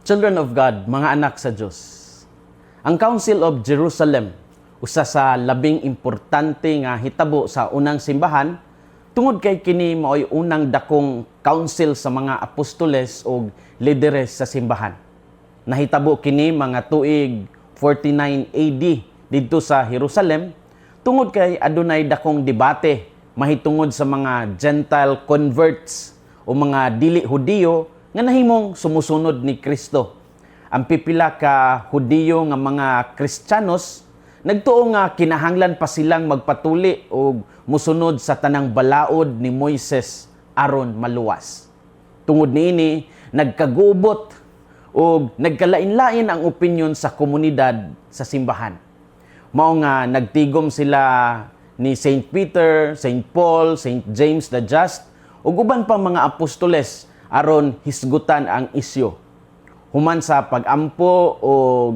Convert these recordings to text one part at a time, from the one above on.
Children of God, mga anak sa Diyos. Ang Council of Jerusalem, usa sa labing importante nga hitabo sa unang simbahan, tungod kay kini maoy unang dakong council sa mga apostoles o lideres sa simbahan. Nahitabo kini mga tuig 49 AD didto sa Jerusalem tungod kay adunay dakong debate mahitungod sa mga Gentile converts o mga dili Hudiyo nga nahimong sumusunod ni Kristo. Ang pipila ka Hudiyo nga mga Kristiyanos nagtuo nga kinahanglan pa silang magpatuli og musunod sa tanang balaod ni Moises aron maluwas. Tungod niini, nagkagubot og nagkalain-lain ang opinyon sa komunidad sa simbahan. Mao nga nagtigom sila ni Saint Peter, Saint Paul, Saint James the Just ug uban pang mga apostoles aron hisgutan ang isyu. Human sa pagampo o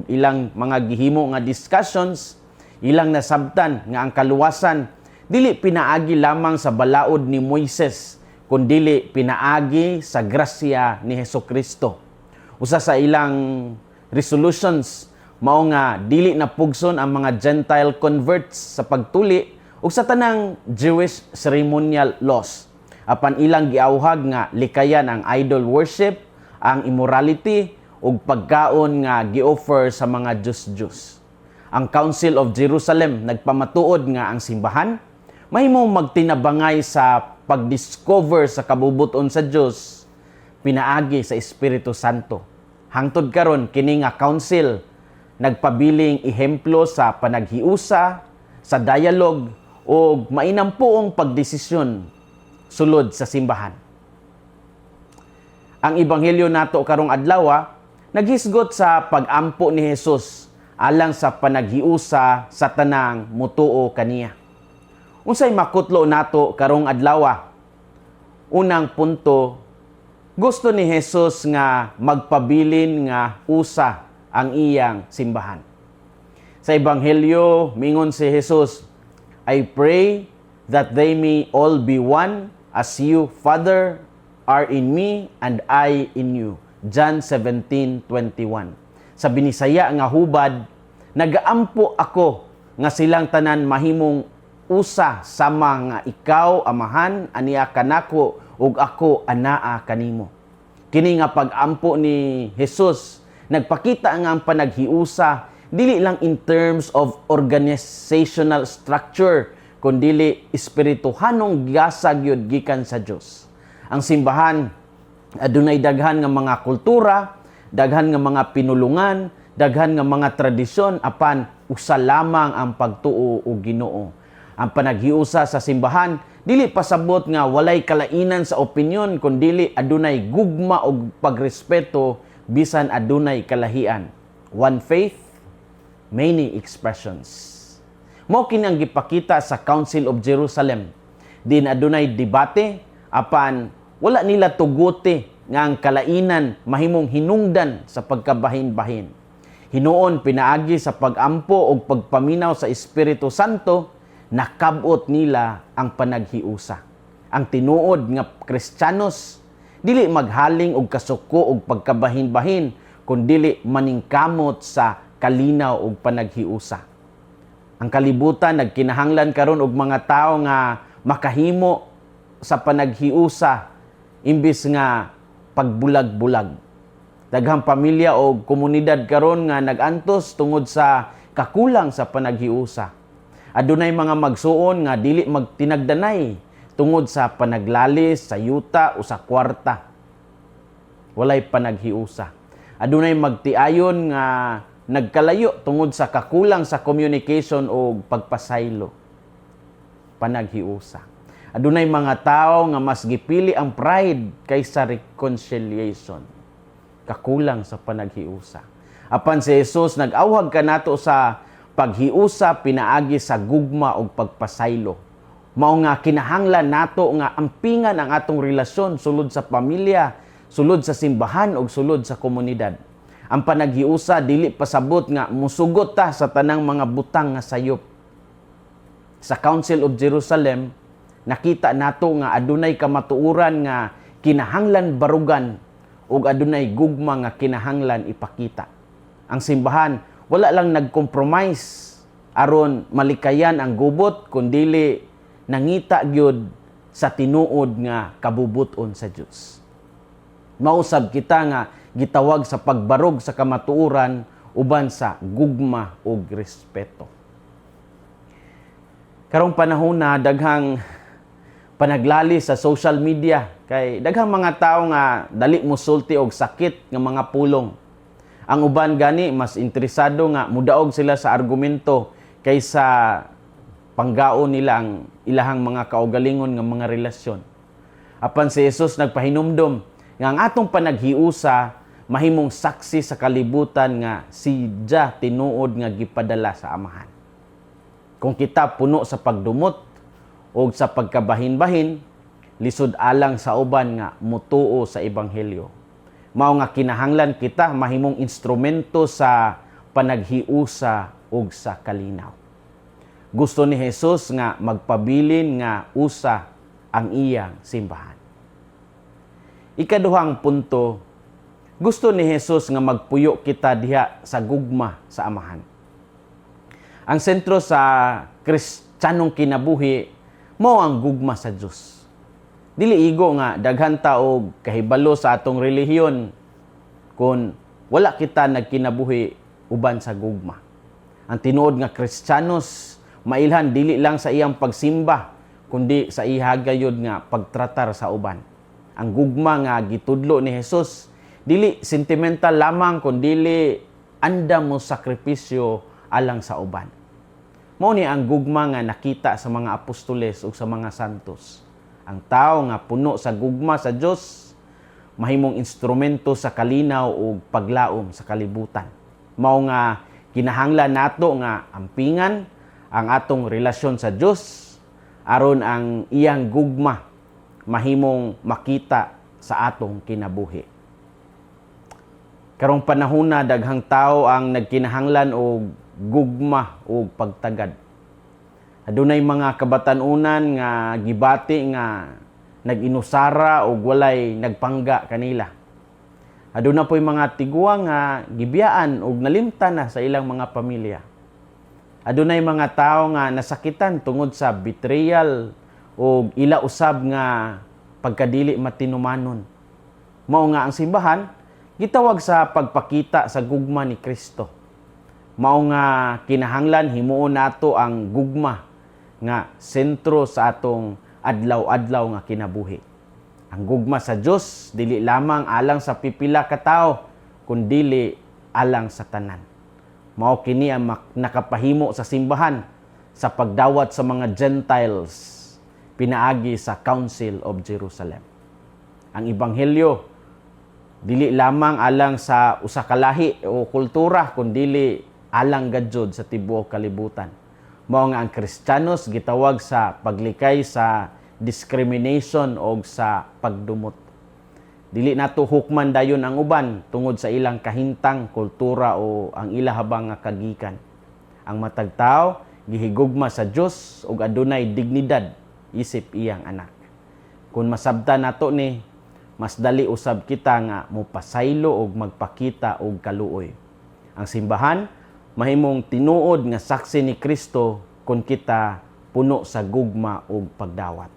ilang mga gihimo nga discussions, ilang nasabtan nga ang kaluwasan dili pinaagi lamang sa balaod ni Moises, kundili pinaagi sa grasya ni Hesukristo. Usa sa ilang resolutions mao nga dili na pugson ang mga Gentile converts sa pagtuli ug sa tanang Jewish ceremonial laws. Apan ilang giawhag nga likayan ang idol worship, ang immorality ug pagkaon nga gi-offer sa mga Diyos-Diyos. Ang Council of Jerusalem nagpamatuod nga ang simbahan mahimong magtinabangay sa pagdiscover sa kabubuton sa Dios pinaagi sa Espiritu Santo. Hangtod karon, kini nga council nagpabiling ehemplo sa panaghiusa, sa dialogue ug mainampuong pagdesisyon sulod sa simbahan. Ang ebanghelyo nato karong adlaw naghisgot sa pagampo ni Jesus alang sa panaghiusa sa tanang mutuo kaniya. Unsay makutlo nato karong adlaw? Unang punto, gusto ni Jesus nga magpabilin nga usa ang iyang simbahan. Sa ebanghelyo, mingon si Jesus, "I pray that they may all be one as you, Father, are in me and I in you." John 17:21. Sa Binisaya nga hubad, "Nagaampo ako nga silang tanan mahimong usa sama nga ikaw, Amahan, ania kanako ug ako anaa kanimo." Kini nga pag-ampo ni Jesus nagpakita nga ang panaghiusa dili lang in terms of organizational structure, kundili espirituhanong gasa gyud gikan sa Dios. Ang simbahan adunay daghan nga mga kultura, daghan nga mga pinulungan, daghan nga mga tradisyon, apan usa lamang ang pagtuo og Ginoo. Ang panaghiusa sa simbahan dili pasabot nga walay kalainan sa opinyon, kundili adunay gugma ug pagrespeto bisan adunay kalahian. One faith, many expressions. Mao kini ang gipakita sa Council of Jerusalem. Din adunay debate, apan wala nila tuguti nga ang kalainan mahimong hinungdan sa pagkabahin-bahin. Hinuon, pinaagi sa pagampo ug pagpaminaw sa Espiritu Santo, nakabot nila ang panaghiusa. Ang tinuod nga Kristiyanos dili maghaling og kasuko og pagkabahin-bahin, kundili maningkamot sa kalinaw ug panaghiusa. Ang kalibutan nagkinahanglan karon og mga tawo nga makahimo sa panaghiusa imbis nga pagbulag-bulag. Daghang pamilya o komunidad karon nga nagantos tungod sa kakulang sa panaghiusa. Adunay mga magsuon nga dili magtinagdanay tungod sa panaglalis sa yuta o sa kwarta. Walay panaghiusa. Adunay magtiayon nga nagkalayo tungod sa kakulang sa communication o pagpasaylo. Panaghiusa. Adunay mga tao nga mas gipili ang pride kaysa reconciliation. Kakulang sa panaghiusa. Apan si Jesus nag-awhag kanato sa paghiusa pinaagi sa gugma ug pagpasaylo. Mao nga kinahanglan nato nga ampingan ang atong relasyon sulod sa pamilya, sulod sa simbahan ug sulod sa komunidad. Ang panaghiusa dili pasabot nga musugot ta sa tanang mga butang nga sayop. Sa Council of Jerusalem, nakita nato nga adunay kamatuoran nga kinahanglan barugan. ug adunay gugma nga kinahanglan ipakita. Ang simbahan wala lang nag-compromise aron malikayan ang gubot, kundili nangita gyud sa tinuod nga kabubuton sa Dios. Mausab kita nga gitawag sa pagbarog sa kamatuoran uban sa gugma ug respeto. Karong panahon na daghang panaglali sa social media kay daghang mga tao nga dali mo sulti og sakit nga mga pulong. Ang uban gani mas interesado nga mudaog sila sa argumento kaysa panggaon nila ang ilahang mga kaugalingon nga mga relasyon. Apan si Jesus nagpahinumdom nga ang atong panaghiusa mahimong saksi sa kalibutan nga siya tinuod nga gipadala sa Amahan. Kung kita puno sa pagdumot o sa pagkabahin-bahin, lisod alang sa uban nga mutuo sa ebanghelyo. Mao nga kinahanglan kita mahimong instrumento sa panaghiusa ug sa kalinaw. Gusto ni Jesus nga magpabilin nga usa ang iyang simbahan. Ikaduhang punto, gusto ni Jesus nga magpuyo kita diha sa gugma sa Amahan. Ang sentro sa Kristiyanong kinabuhi mao ang gugma sa Dios. Dili igo nga daghan ta og kahibalo sa atong relihiyon kung wala kita nagkinabuhi uban sa gugma. Ang tinuod nga Kristiyanos mailhan dili lang sa iyang pagsimba kundi sa iya gayud nga pagtratar sa uban. Ang gugma nga gitudlo ni Jesus dili sentimental lamang, kundili andam mo sakripisyo alang sa uban. Mao ni ang gugma nga nakita sa mga apostoles ug sa mga santos. Ang tao nga puno sa gugma sa Dios mahimong instrumento sa kalinaw ug paglaom sa kalibutan. Mao nga kinahanglan nato nga ampingan ang atong relasyon sa Dios aron ang iyang gugma mahimong makita sa atong kinabuhi. Karong panahon na daghang tao ang nagkinahanglan og gugma ug pagtagad. Adunay mga kabatan-unan nga gibati nga nag-inusara og walay nagpangga kanila. Aduna po'y mga tiguang nga gibiyaan og nalimtan na sa ilang mga pamilya. Adunay mga tao nga nasakitan tungod sa betrayal o ila usab nga pagkadili matinumanon. Mao nga ang simbahan gitawag sa pagpakita sa gugma ni Kristo. Mao nga kinahanglan himuon nato ang gugma nga sentro sa atong adlaw-adlaw nga kinabuhi. Ang gugma sa Dios dili lamang alang sa pipila ka tawo, kundili alang sa tanan. Mao kini ang nakapahimo sa simbahan sa pagdawat sa mga Gentiles pinaagi sa Council of Jerusalem. Ang ebanghelyo dili lamang alang sa usa ka lahi o kultura, kundili alang gayud sa tibuok kalibutan. Mao nga ang Kristiyanos gitawag sa paglikay sa discrimination o sa pagdumot. Dili nato hukman dayon ang uban tungod sa ilang kahintang, kultura o ang ilahabang nga kagikan. Ang matag tawo gihigugma sa Dios ug adunay dignidad isip iyang anak. Kung masabtan nato ni, mas dali usab kita nga mopasaylo og magpakita og kaluoy. Ang simbahan mahimong tinuod nga saksi ni Kristo kung kita puno sa gugma ug pagdawat.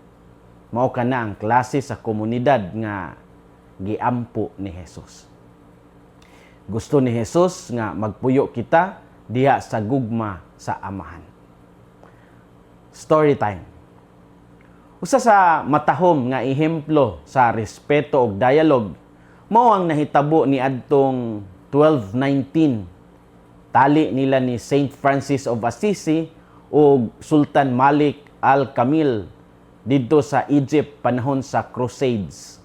Mao kana ang klase sa komunidad nga giampo ni Jesus. Gusto ni Jesus nga magpuyo kita diha sa gugma sa Amahan. Story time. Usa sa matahom nga ehemplo sa respeto ug dialogue mao ang nahitabo ni adtong 1219, tali nila ni Saint Francis of Assisi ug Sultan Malik al-Kamil didto sa Egypt panahon sa Crusades.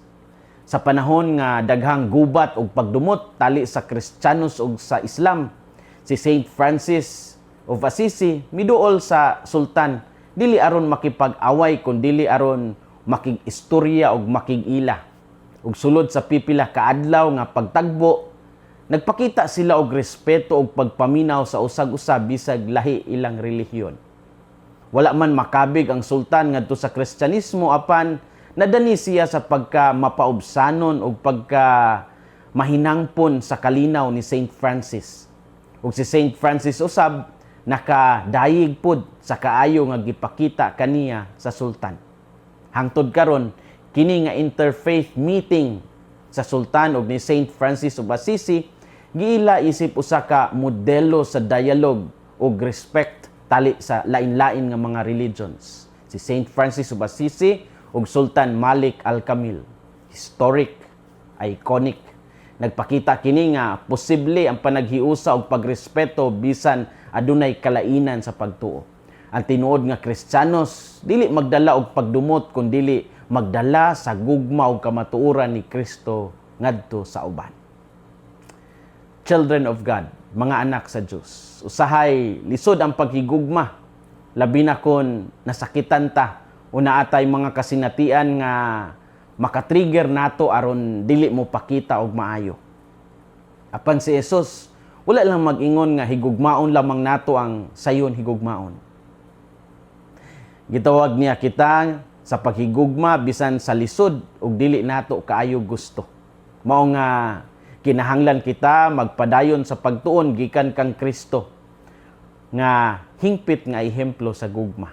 Sa panahon nga daghang gubat ug pagdumot tali sa Kristiyanos ug sa Islam, si Saint Francis of Assisi miduol sa sultan dili aron makipag-away, kundili aron makig-istorya ug makig-ila. Ug sulod sa pipila kaadlaw nga pagtagbo, nagpakita sila og respeto ug pagpaminaw sa usag-usa bisag lahi ilang relihiyon. Wala man makabig ang sultan ngadto sa Kristyanismo, apan nadani siya sa pagka mapaubsanon ug pagka mahinangpon sa kalinaw ni Saint Francis. Ug si Saint Francis usab nakadayig pod sa kaayo nga gipakita kaniya sa sultan. Hangtod karon, kini nga interfaith meeting sa sultan ug ni Saint Francis of Assisi giila isip usa ka modelo sa dialogue ug respect tali sa lain-lain nga mga religions. Si Saint Francis of Assisi ug Sultan Malik Al-Kamil. Historic, iconic. Nagpakita kini nga posible ang panaghiusa ug pagrespeto bisan adunay kalainan sa pagtuo. Ang tinuod nga Kristiyanos dili magdala og pagdumot kun dili magdala sa gugma ug kamatuoran ni Kristo ngadto sa uban. Children of God, mga anak sa Dios. Usahay lisod ang paghigugma, labi na kon nasakitan ta o naatay mga kasinatian nga makatrigger nato aron dili mo pakita og maayo. Apan si Jesus wala lang mag-ingon nga higugmaon lamang nato ang sayon higugmaon. Gitawag niya kita sa paghigugma bisan sa lisod ug dili nato kaayo gusto. Mao nga kinahanglan kita magpadayon sa pagtuon gikan kang Kristo nga hingpit nga ehemplo sa gugma.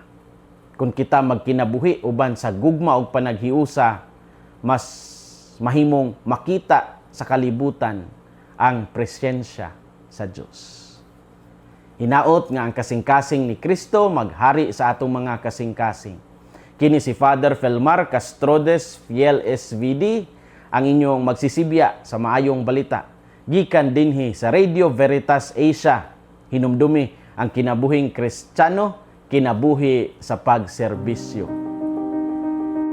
Kung kita magkinabuhi uban sa gugma ug panaghiusa, mas mahimong makita sa kalibutan ang presensya sa Dios. Hinaot nga ang kasing-kasing ni Kristo maghari sa atong mga kasing-kasing. Kini si Father Felmar Castrodes, Fiel SVD, ang inyong magsisibya sa maayong balita. Gikan dinhi sa Radio Veritas Asia. Hinumdumi ang kinabuhing Kristiyano, kinabuhi sa pagserbisyo.